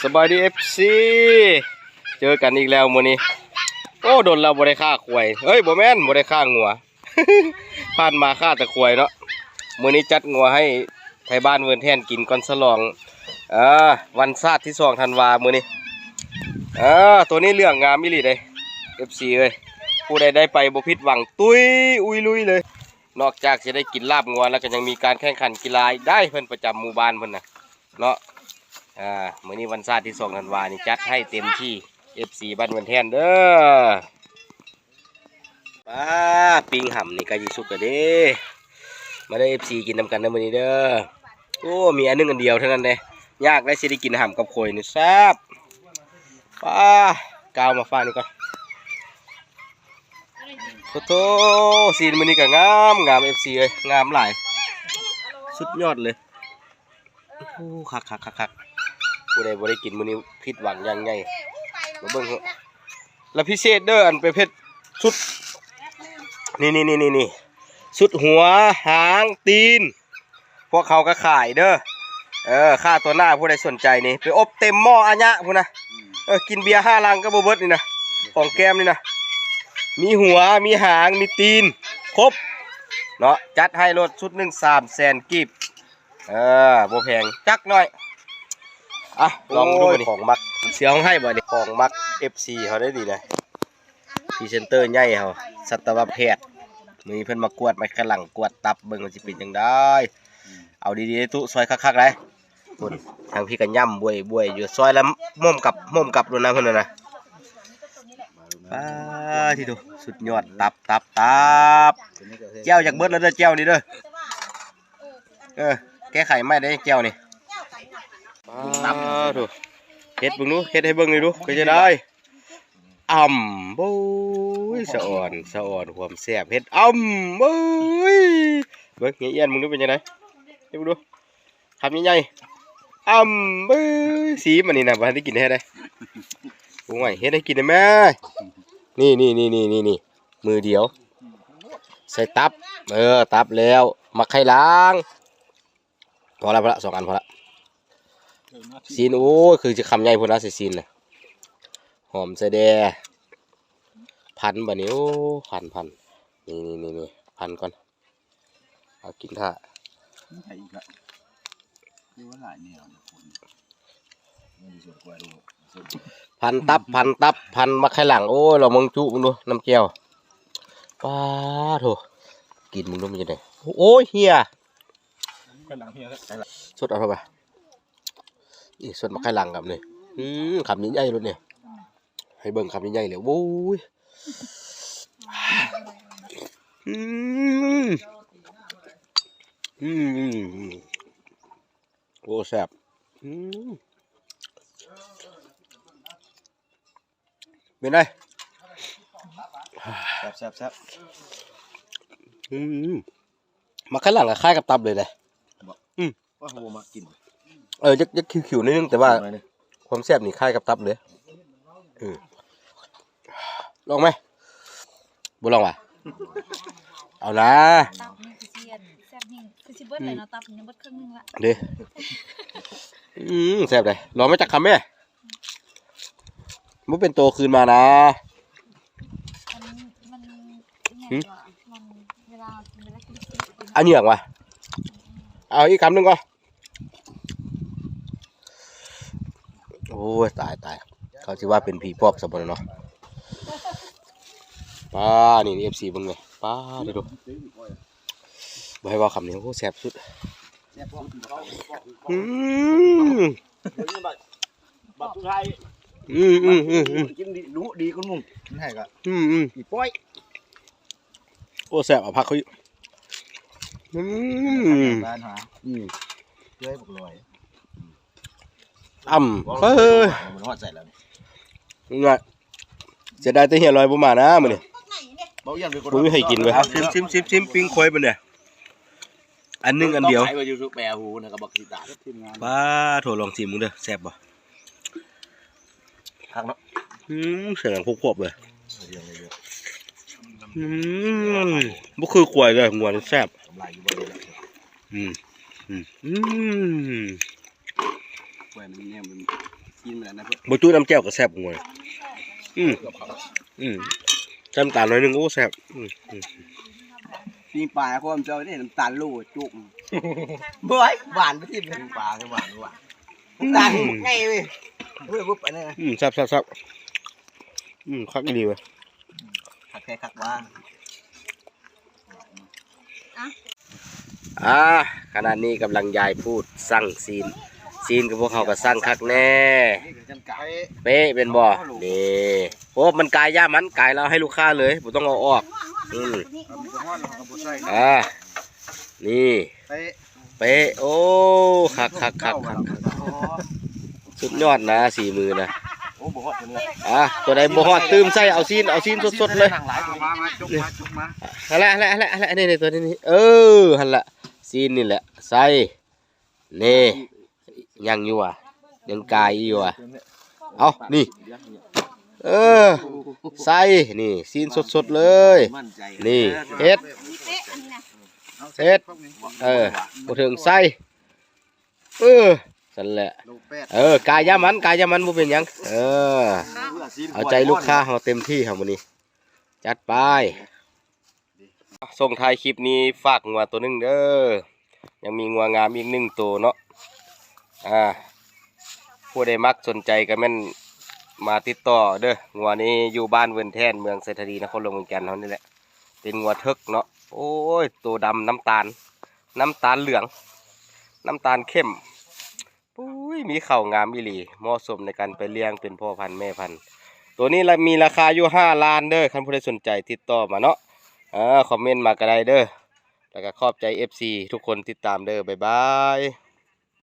ສະບາຍດີ ເອັຟຊີ ເຈີກັນອີກແລ້ວມື້ນີ້. ໂອ້ ດົນແລ້ວບໍ່ໄດ້ຂ້າຄວາຍ ເອີຍ ບໍ່ແມ່ນ ບໍ່ໄດ້ຂ້າງົວ ຜ່ານມາຂ້າແຕ່ຄວາຍເນາະ. ມື້ນີ້ຈັດງົວໃຫ້ໄທບ້ານເວີນແທ່ນກິນກ່ອນສະຫຼອງ ເອີ ວັນຊາດທີສອງທັນວາມື້ນີ້. ເອີ ໂຕນີ້ເຫຼືອງງາມອີ່ຫຼີເດ້ ເອັຟຊີເອີຍ. ຜູ້ໃດໄດ້ໄປບໍ່ຜິດຫວັງ ຕຸ້ຍອຸ້ຍລຸຍເລີຍ. ນອກຈາກຊິໄດ້ກິນລາບງົວແລ້ວ ກໍຍັງມີການແຂ່ງຂັນກິລາອີກໄດ໋ ເພິ່ນປະຈຳໝູ່ບ້ານເພິ່ນນະເນາະ. ອ່າ ມື້ນີ້ວັນຊາດທີສອງທັນວານີ້ ຈັດໃຫ້ເຕັມທີ່ ເອັຟຊີ ບ້ານເວີນແທ່ນເດີ. ປ້າ ປີ້ງຫຳນີ້ໃກ້ຊິສຸກແລ້ວເດ້. ມາເດີ ເອັຟຊີ ກິນນຳກັນເດີມື້ນີ້ເດີ. ໂອ້ ມີອັນໜຶ່ງອັນດຽວເທົ່ານັ້ນເດ້ ຍາກໄດ໋ ຊິໄດ້ກິນຫຳກັບໂຄຍນີ້ ແຊບ. ປ້າ ກ້າວມາຟາດນີ້ກ່ອນ. ໂອ້ໂທ້ ຊີ້ນມື້ນີ້ກໍງາມໆ ເອັຟຊີເອີຍ ງາມຫຼາຍ ສຸດຍອດເລີຍ. ໂອ້ ຄັກໆໆໆ ຜູ້ໃດບໍ່ໄດ້ກິນມື້ນີ້ຜິດຫວັງຢ່າງໃຫຍ່. ມາເບິ່ງເຖາະ ແລະ ພິເສດເດີ ອັນປະເພດຊຸດ ນີ້ໆໆໆ ຊຸດຫົວ ຫາງ ຕີນ ພວກເຮົາກໍຂາຍເດີ. ເອີ ຄ່າຕົວໜ້າ ຜູ້ໃດສົນໃຈນີ້ ໄປອົບເຕັມໝໍ້ອາຍະພຸ້ນນະ. ເອີ ກິນເບຍຫ້າລັງກໍບໍ່ເບິດນີ້ນະ ຂອງແກ້ມນີ້ນະ. ມີຫົວ ມີຫາງ ມີຕີນ ຄົບເນາະ. ຈັດໃຫ້ໂລດ ຊຸດໜຶ່ງສາມແສນກີບ. ເອີ ບໍ່ແພງຈັກໜ້ອຍ. ອ່ະ ລອງເບິ່ງດູມື້ນີ້ ຂອງມັກ ເສືອຮ້ອງໄຫ້ບໍ່ນີ້ ຂອງມັກ ເອັຟຊີ ເຮົາໄດ້ນີ້ນະ. ພຣີເຊັນເຕີໃຫຍ່ເຮົາ ສັດຕະວະແພດ ມື້ນີ້ເພິ່ນມາກວດໄມ້ຂ້າງຫຼັງ ກວດຕັບເບິ່ງວ່າຊິເປັນຈັ່ງໃດ. ເອົາດີໆ ໄດ້ຕຸ ຊອຍຄັກໆ ໄດ໋. ພຸ້ນ ທາງພີ້ກໍຫຍ້ຳບວຍໆຢູ່ ຊອຍລະໝົມກັບ ໝົມກັບໂລດນະ ເພິ່ນນະ. ປາດ ໂທ້ ສຸດຍອດ ຕັບ ຕັບ ຕັບ. ແຈ່ວຢາກເບິດແລ້ວເດີ ແຈ່ວນີ້ເດີ. ເອີ ແກ້ໄຂໃໝ່ໄດ້ແຈ່ວນີ້. ປາດໂທ້ ເຮັດເບິ່ງດູ ເຮັດໃຫ້ເບິ່ງໜ່ອຍດູ ເປັນຈັ່ງໃດ? ອຳ ໂອ້ຍ ສະອອນ ສະອອນຄວາມແຊບ ເຮັດ ອຳ ເອີຍ ເບິ່ງ ຍາຍອຽນ ເບິ່ງດູເປັນຈັ່ງໃດ ເຮັດເບິ່ງດູ ຄຳໃຫຍ່ໆ ອຳ ເອີຍ ຊີມອັນນີ້ນະ ບໍ່ທັນໄດ້ກິນແທ້ໃດ. ໂອ້ຍ ເຮັດໃຫ້ກິນໄດ້ແມ້ ນີ້ໆໆໆ ມືດຽວ ໃສ່ຕັບ ເອີ ຕັບແລ້ວ ໝາກໄຂ່ຫຼາງ ພໍລະ ພໍລະ ສອງອັນພໍລະ. ຊີ້ນ ໂອ້ຍ ຄືຊິຄຳໃຫຍ່ພຸ້ນນະ ໃສ່ຊີ້ນນະ. ຫອມໃສ່ແດ່ ພັນບາດນີ້ ໂອ້ ພັນ ພັນ ນີ້ໆໆໆ ພັນກ່ອນ ເອົາກິນຖ້າ. ມັນໃສ່ອີກລະ ຄືວ່າຫຼາຍແນວເດ ຄົນ ມັນຊິສວນກວ່າໂລ ພັນຕັບ ພັນຕັບ ພັນໝາກໄຂ່ຫຼັງ. ໂອ້ຍ ລອງເບິ່ງຈຸເບິ່ງດູ ນ້ຳແຈ່ວ ປາດໂທ້ ກິນເບິ່ງດູມັນຈັ່ງໃດ. ໂອ້ຍ ເຫຍ ໄຂ່ຫຼັງເຫຍແລ້ວ ສົດເອົາເທົ່າໃດ ອີ ສົດໝາກໄຂ່ຫຼັງກັບນີ້ ອືມ ຄຳໃຫຍ່ໆໂລດນີ້ ໃຫ້ເບິ່ງຄຳໃຫຍ່ໆເລີຍ ໂອ້ຍ ອືມ ອືມ ໂອ້ ແຊບ ອືມ ເປັນໃດ? ແຊບໆໆ ອືມ ໝາກໄຂ່ຫຼັງກໍຄ້າຍກັບຕັບເລີຍເດ້ ບໍ່ ອືມ ວ່າເຮົາບໍ່ມັກກິນ ເອີ ຢາກ ຢາກຂິວໆໜ້ອຍໜຶ່ງ ແຕ່ວ່າ ໜ້ອຍໜຶ່ງ ຄວາມແຊບນີ້ຄ້າຍກັບຕັບເລີຍ ອືມ ລອງໄໝ? ບໍ່ລອງຫວາ? ເອົານາ ຕັບນີ້ຄືຊິອັນແຊບແຮງ ຄືຊິເບິດແລ້ວເນາະ ອືມ ຕັບຍັງເບິດເຄິ່ງໜຶ່ງລະ ເດ້ ອືມ ແຊບເດ້ ລອງໄໝຈັກຄຳແມ້? ບໍ່ເປັນໂຕຄືນມານະ ມັນ ມັນ ຫືມ ມັນເວລາ ເວລາກິນ ອັນຫຍັງຫວາ? ເອົາອີກຄຳໜຶ່ງກ່ອນ ໂອ້ຍ ຕາຍ ຕາຍ ເຂົາຊິວ່າເປັນຜີປອບຊະບໍ່ເນາະ ປ້າ ນີ້ ເອັຟຊີ ເບິ່ງແດ່ ປ້າ ເດີ ບໍ່ໃຫ້ເວົ້າຄຳນີ້ ໂອ້ ແຊບສຸດ ອືມ ບັກຜູ້ໄທ ອືມໆໆໆ ກິນດີ ດຸດີກວ່າໝູ່ ມັນໃຫ້ກໍ ອືມໆ ອີ່ປ້ອຍ ໂອ້ ແຊບ ເອົາຜັກເຂົາອີກ ອືມ ບ້ານຫາ ອືມ ເອື້ອຍບັກລອຍ ອຳ ເອີຍ ມັນຮອດໃສແລ້ວນີ້ ນີ້ແຫຼະ ເສຍດາຍແຕ່ເຮຍລອຍບໍ່ມານະມື້ນີ້ ບໍ່ມີໃຜກິນເວີຍ ຊິມໆໆ ປີ້ງຄວາຍເພິ່ນເດ້ ອັນໜຶ່ງອັນດຽວ ປາໂທ ລອງຊີມເບິ່ງເດີ ແຊບບໍ່? ຄັກເນາະ ອືມ ສຽງດັງຄວບໆເລີຍ ອືມ ບໍ່ຄືຄວາຍເລີຍ ງົວນີ້ແຊບ ອືມ ອືມ ອືມ ຄວາຍມັນແນວມັນ ຊີ້ນ ບໍ່ຈຸ ນ້ຳແຈ່ວກໍແຊບ ໂອ້ຍ ອືມ ອືມ ໃສ່ນ້ຳຕານໜ້ອຍໜຶ່ງ ໂອ້ ແຊບ ອືມ ອືມ ປີ້ງປາ ພວກເຈົ້າເດ້ ນ້ຳຕານໂລຈຸກ ບໍ່ ຫວານໄປຕິ ປີ້ງປາຄືຫວານ ຫວານ ນ້ຳຕານ ອືມ ໄງເວີຍ ເວີຍ ບໍ່ປານນັ້ນ ອືມ ແຊບໆໆ ອືມ ຄັກອີ່ຫຼີເວີຍ ຄັກແທ້ຄັກວ່າ. ອ່າ ຂະນະນີ້ກຳລັງຢາຍພູດ ຊັ່ງຊີ້ນ ຊີ້ນຂອງພວກເຮົາກໍຊັ່ງຄັກແນ່ ເປະແມ່ນບໍ່? ນີ້ ໂອ້ ມັນກາຍ ຢ່າມັນກາຍ ແລ້ວໃຫ້ລູກຄ້າເລີຍ ບໍ່ຕ້ອງເອົາອອກ ອືມ ອ່າ ນີ້ ເປະ ໂອ້ ຄັກໆໆໆ ສຸດຍອດນະ ສີມືນະ ໂອ້ ບໍ່ຮອດຕົວນີ້ ອ່າ ຕົວໃດບໍ່ຮອດ ຕື່ມໃສ່ ເອົາຊີ້ນ ເອົາຊີ້ນສົດໆເລີຍ ມາ ມາ ຈົກມາ ຈົກມາ ຫັ້ນແຫຼະ ຫັ້ນແຫຼະ ຫັ້ນແຫຼະ ນີ້ ນີ້ ຕົວນີ້ ນີ້ ເອີ ຫັ້ນລະ ຊີ້ນນີ້ແຫຼະ ໃສ່ ນີ້ ຍັງຢູ່ຫວາ ຍັງກາຍຢູ່ຫວາ ເອົາ ນີ້ ເອີ ໃສ່ ນີ້ ຊີ້ນສົດໆເລີຍ ນີ້ ເຮັດ ເຮັດ ເອີ ບໍ່ເຖິງໃສ່ ເອີ ຊັ້ນແຫຼະ ເອີ ກາຍຢ່າມັນ ກາຍຢ່າມັນ ບໍ່ເປັນຫຍັງ ເອີ ເອົາໃຈລູກຄ້າເຮົາເຕັມທີ່ເຮົາມື້ນີ້ ຈັດໄປ. ສົ່ງທ້າຍຄລິບນີ້ຝາກງົວໂຕໜຶ່ງເດີ ຍັງມີງົວງາມອີກໜຶ່ງໂຕເນາະ ອ່າ ຜູ້ໃດມັກສົນໃຈກໍແມ່ນມາຕິດຕໍ່ເດີ ງົວນີ້ຢູ່ບ້ານເວີນແທ່ນ ເມືອງໄຊທານີ ນະຄອນຫຼວງວຽງຈັນເຮົານີ້ແຫຼະ ເປັນງົວເຖິກເນາະ ໂອ້ຍ ໂຕດຳນ້ຳຕານ ນ້ຳຕານເຫຼືອງ ນ້ຳຕານເຂັ້ມ ປຸ້ຍ ມີເຂົ້າງາມອີ່ຫຼີ ເໝາະສົມໃນການໄປລ້ຽງເປັນພໍ່ພັນແມ່ພັນ ໂຕນີ້ລະມີລາຄາຢູ່ຫ້າລ້ານເດີ ຄັນຜູ້ໃດສົນໃຈຕິດຕໍ່ມາເນາະ ເອີ ຄອມເມັນມາກໍໄດ້ເດີ ແລ້ວກໍຂອບໃຈເອັຟຊີທຸກຄົນຕິດຕາມເດີ ບາຍບາຍ.